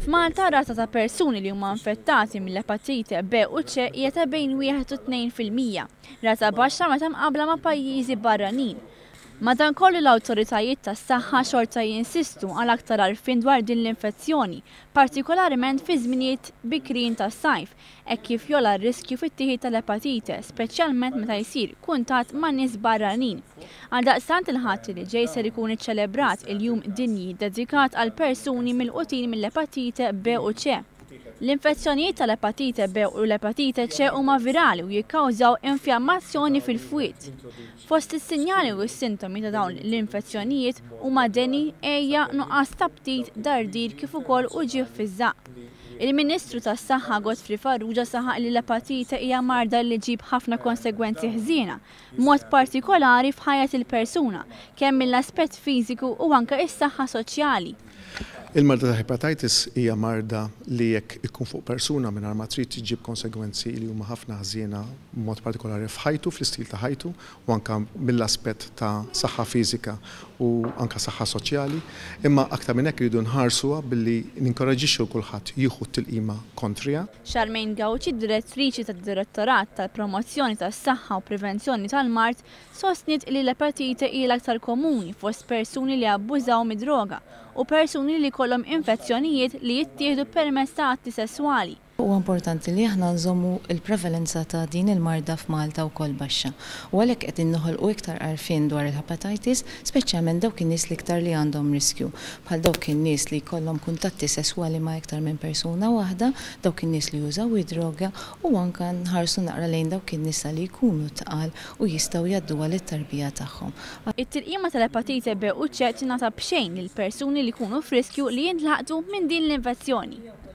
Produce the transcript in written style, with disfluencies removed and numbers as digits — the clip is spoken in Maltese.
F'Malta rata ta' persuni li huma infettati mill-epatite B u C hija ta' bejn 1 u 2%, rata baxxa meta mqabbla ma' pajjiżi barranin. Madankollu l-awtoritajiet tas-saħħa xorta jinsistu għal aktar għarfien dwar din l-infezzjoni, partikolarment fi żminijiet bikrin tas-sajf, hekk kif jogħla r-riskju fit-tieħid tal-epatite, speċjalment meta jsir kuntatt ma' nies barranin. Għaldaqstant il-Ħadd li ġej ser ikun iċċelebrat il-Jum Dinji dedikat għal persuni milqutin mill-epatite B u C. L-infezzjonijiet tal-epatite B u l-epatite C huma virali u jikkawżaw infjammazzjoni fil-fwied. Fost is-sinjali u s-sintomi ta' dawn l-infezzjonijiet huma deni, għeja, nuqqas ta' aptit, dardir kif ukoll uġigħ fiż-żaqq. Il-Ministru tas-Saħħa Godfrey Farrugia saħaq li l-epatite hija marda li ġġib ħafna konsegwenzi ħżiena, b'mod partikolari f'ħajjet il-persuna, kemm mill-aspett fiżiku u anke s-saħħa soċjali. Il-marda ta' hepatitis hija marda li jekk ikun fuq persuna mingħajr ma trid iġġib konsegwenzi li huma ħafna ħżiena b'mod partikolari f'ħajtu, fl-istil ta' ħajtu u anke mill-aspett ta' saħħa fiżika u anke saħħa soċjali. Imma aktar minn hekk irridu nħarsuha billi ninkoraġġixxu 'l kulħadd jieħu t-tilqima kontriha. Charmaine Gauci, Direttriċi tad-Direttorat tal-Promozzjoni tas-Saħħa u Prevenzjoni tal-Mard, Sostniet li l-epatite hi l-aktar komuni fost persuni li abbużaw mid-droga u persuni li jkollhom infezzjonijiet li jittieħdu permezz ta' atti sesswali. Huwa importanti li aħna nżommu l-prevalenza ta' din il-marda f'Malta wkoll baxxa u għalhekk qegħdin noħolqu iktar għarfien dwar il-hepatitis, speċjalment dawk in-nies l-iktar li għandhom riskju, bħal dawk in-nies li jkollhom kuntatti sesswali ma' iktar minn persuna waħda, dawk in-nies li jużaw id-droga u anke nħarsu naqra lejn dawk in-nisa li jkunu tqal u jistgħu jgħadduha lit-tarbija tagħhom. It-tilqima tal-epatite B u C tingħata b'xejn lil persuni li jkunu f'riskju li jintlaqtu minn din l-infezzjoni.